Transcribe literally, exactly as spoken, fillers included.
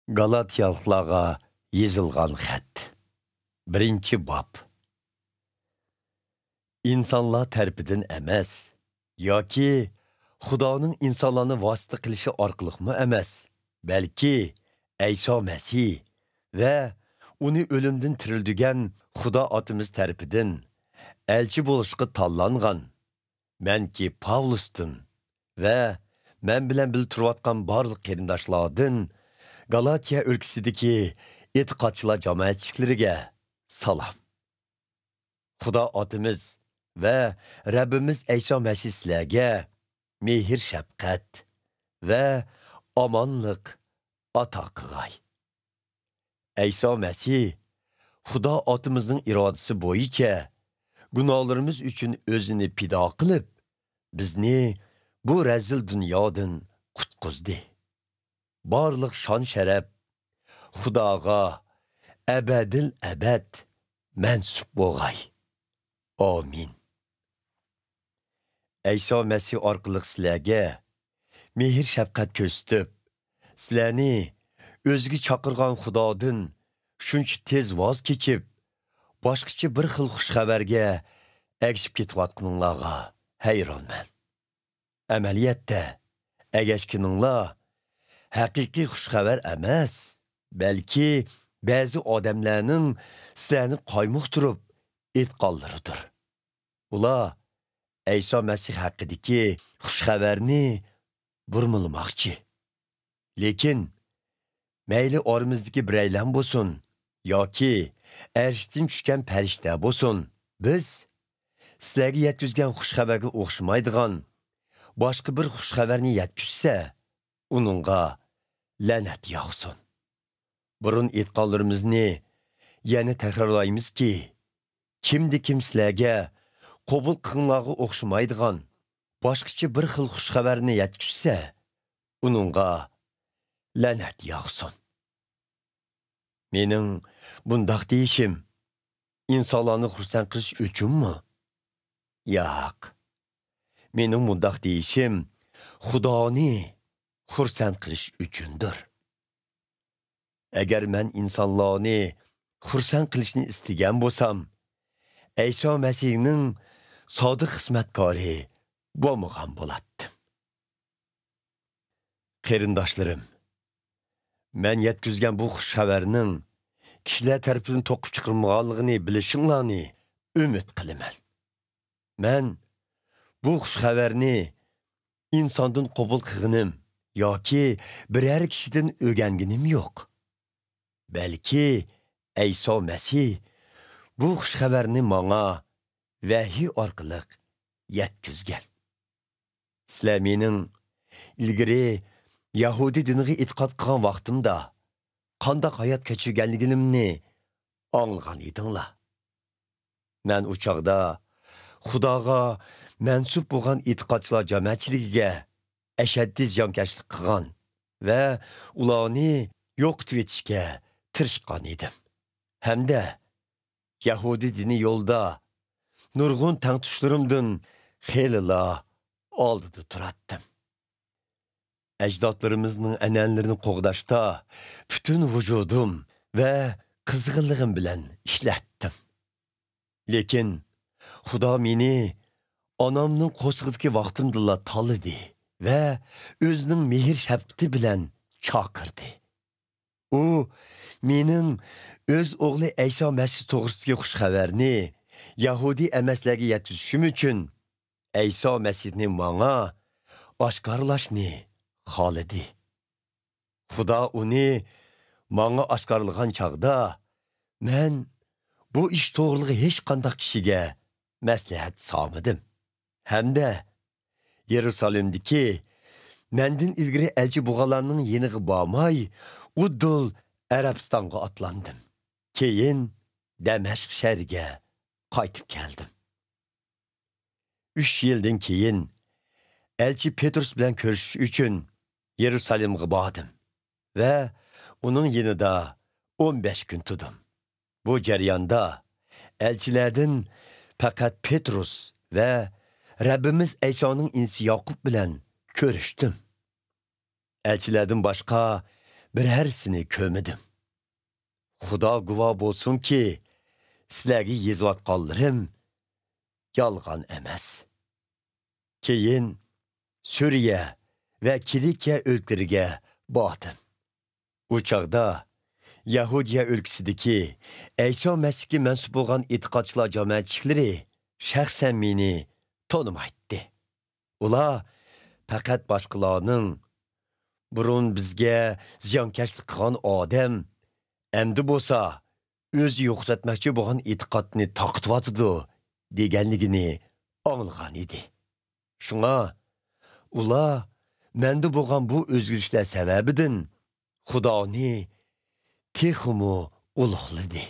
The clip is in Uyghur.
گالاتىيالىقلارغا يېزىلغان خەت. بىرىنچى باب. ئىنسانلار تەرىپىدىن ئەمەس ياكى خۇدانىڭ ئىنسانلارنى ۋاسىتە قىلىشى ئارقىلىقمۇ ئەمەس، بەلكى ئەيسا مەسىھ ۋە ئۇنى ئۆلۈمدىن تىرىلدۈرگەن خۇدا ئاتىمىز تەرىپىدىن ئەلچى بولۇشقا تاللانغان مەنكى پاۋلۇستىن ۋە مەن بىلەن بىللە تۇرۇۋاتقان بارلىق قېرىنداشلاردىن گالاتىيە ئۆلكىسىدىكى ئېتىقادچىلار جامائەتچىلىكلىرىگە سالام. خۇدا ئاتىمىز ۋە رەببىمىز ئەيسا مەسىھ سىلەرگە مېھىر-شەپقەت ۋە ئامانلىق ئاتا قىلغاي. ئەيسا مەسىھ خۇدا ئاتىمىزنىڭ ئىرادىسى بويىچە گۇناھلىرىمىز ئۈچۈن ئۆزىنى پىدا قىلىپ، بىزنى بۇ رەزىل دۇنيادىن قۇتقۇزدى. بارلىق شان-شەرەپ خۇداغا ئەبەدىل ئەبەد مەنسۇپ بولغاي. ئامىن. ئەيسا مەسىھ ئارقىلىق سىلەرگە مېھىر-شەپقەت كۆرسىتىپ، سىلەرنى ئۆزىگە چاقىرغان خۇدادىن شۇنچە تېز ۋاز كېچىپ، باشقىچە بىر خىل خۇش خەۋەرگە ئەگىشىپ كېتىۋاتقىنىڭلارغا ھەيرانمەن. ئەمەلىيەتتە، ئەگەشكىنىڭلار ھەقىقىي خۇش خەۋەر ئەمەس، بەلكى بەزى ئادەملەرنىڭ سىلەرنى قايمۇقتۇرۇپ ئېيتقانلىرىدۇر. ئۇلار ئەيسا مەسىھ ھەققىدىكى خۇش خەۋەرنى بۇرمىلىماقچى. لېكىن، مەيلى ئارىمىزدىكى بىرەيلەن بولسۇن ياكى ئەرشتىن چۈشكەن پەرىشتە بولسۇن، بىز سىلەرگە يەتكۈزگەن خۇش خەۋەرگە ئوخشىمايدىغان باشقا بىر خۇش خەۋەرنى يەتكۈزسە، ئۇنىڭغا لەنەت ياغسۇن. بۇرۇن ئېيتقانلىرىمىزنى يەنە تەكرارلايمىزكى، كىمدە كىم سىلەرگە قوبۇل قىلغىنىڭلارغا ئوخشىمايدىغان باشقىچە بىر خىل خۇش خەۋەرنى يەتكۈزسە، ئۇنىڭغا لەنەت ياغسۇن. مېنىڭ بۇنداق دېيىشىم ئىنسانلارنى خۇرسەن قىلىش ئۈچۈنمۇ؟ ياق. مېنىڭ مۇنداق دېيىشىم خۇدانى خۇرسەن قىلىش ئۈچۈندۇر. ئەگەر مەن ئىنسانلارنى خۇرسەن قىلىشنى ئىستىگەن بولسام، ئەيسا مەسىھنىڭ سادىق خىزمەتكارى بولمىغان بولاتتىم. قېرىنداشلىرىم، مەن يەتكۈزگەن بۇ خۇش خەۋەرنىڭ كىشىلەر تەرىپىدىن توقۇپ چىقىرىلمىغانلىقىنى بىلىشىڭلارنى ئۈمىد قىلىمەن. مەن بۇ خۇش خەۋەرنى ئىنساندىن قوبۇل قىلغىنىم ياكى بىرەر كىشىدىن ئۆگەنگىنىم يوق. بەلكى ئەيسا مەسىھ بۇ خۇش خەۋەرنى ماڭا ۋەھىي ئارقىلىق يەتكۈزگەن. سىلەر مېنىڭ ئىلگىرى يەھۇدىي دىنىغا ئېتىقاد قىلغان ۋاقتىمدا قانداق ھايات كەچۈرگەنلىكىمنى ئاڭلىغان ئىدىڭلار. مەن ئۇ چاغدا خۇداغا مەنسۇپ بولغان ئېتىقادچىلار جامائەتچىلىكىگە ئەشەددىي زىيانكەشلىك قىلغان ۋە ئۇلارنى يوقىتىۋېتىشكە تىرىشقان ئىدىم. ھەمدە يەھۇدىي دىنىي يولدا نۇرغۇن تەڭتۇشلىرىمدىن خېلىلا ئالدىدا تۇراتتىم. ئەجدادلىرىمىزنىڭ ئەنئەنىلىرىنى قوغداشتا پۈتۈن ۋۇجۇدۇم ۋە قىزغىنلىقىم بىلەن ئىشلەتتىم. لېكىن خۇدا مېنى ئانامنىڭ قورسىقىدىكى ۋاقتىمدىلا تاللىدى ۋە ئۆزىنىڭ مېھىر-شەپقىتى بىلەن چاقىردى. ئۇ مېنىڭ ئۆز ئوغلى ئەيسا مەسىھ توغرىسىدىكى خۇش خەۋەرنى يەھۇدىي ئەمەسلەرگە يەتكۈزۈشۈم ئۈچۈن ئەيسا مەسىھنى ماڭا ئاشكارىلاشنى خالىدى. خۇدا ئۇنى ماڭا ئاشكارىلىغان چاغدا، مەن بۇ ئىش توغرىلىق ھېچقانداق كىشىگە مەسلىھەت سالمىدىم. ھەمدە يېرۇسالېمدىكى مەندىن ئىلگىرى ئەلچى بولغانلارنىڭ يېنىغا بارماي، ئۇدۇل ئەرەبىستانغا ئاتلاندىم. كېيىن دەمەشق شەھىرىگە قايتىپ كەلدىم. ئۈچ يىلدىن كېيىن ئەلچى پېترۇس بىلەن كۆرۈشۈش ئۈچۈن يېرۇسالېمغا باردىم ۋە ئۇنىڭ يېنىدا ئون بەش كۈن تۇردۇم. بۇ جەرياندا ئەلچىلەردىن پەقەت پېترۇس ۋە رەببىمىز ئەيسانىڭ ئىنىسى ياقۇپ بىلەن كۆرۈشتۈم. ئەلچىلەردىن باشقا بىرەرسىنى كۆرمىدىم. خۇدا گۇۋاھ بولسۇنكى، سىلەرگە يېزىۋاتقانلىرىم يالغان ئەمەس. كېيىن سۈرىيە ۋە كىلىكىيە ئۆلكىلىرىگە باردىم. ئۇ چاغدا يەھۇدىيە ئۆلكىسىدىكى ئەيسا مەسىھكە مەنسۇپ بولغان ئېتىقادچىلار جامائەتچىلىكلىرى شەخسەن مېنى تونۇمايتتى. ئۇلار پەقەت باشقىلارنىڭ، بۇرۇن بىزگە زىيانكەشلىك قىلغان ئادەم ئەمدى بولسا ئۆزى يوقىتىۋەتمەكچى بولغان ئېتىقادنى تارقىتىۋاتىدۇ، دېگەنلىكىنى ئاڭلىغان ئىدى. شۇڭا ئۇلار مەندە بولغان بۇ ئۆزگىرىشلەر سەۋەبىدىن خۇدانى تېخىمۇ ئۇلۇغلىدى.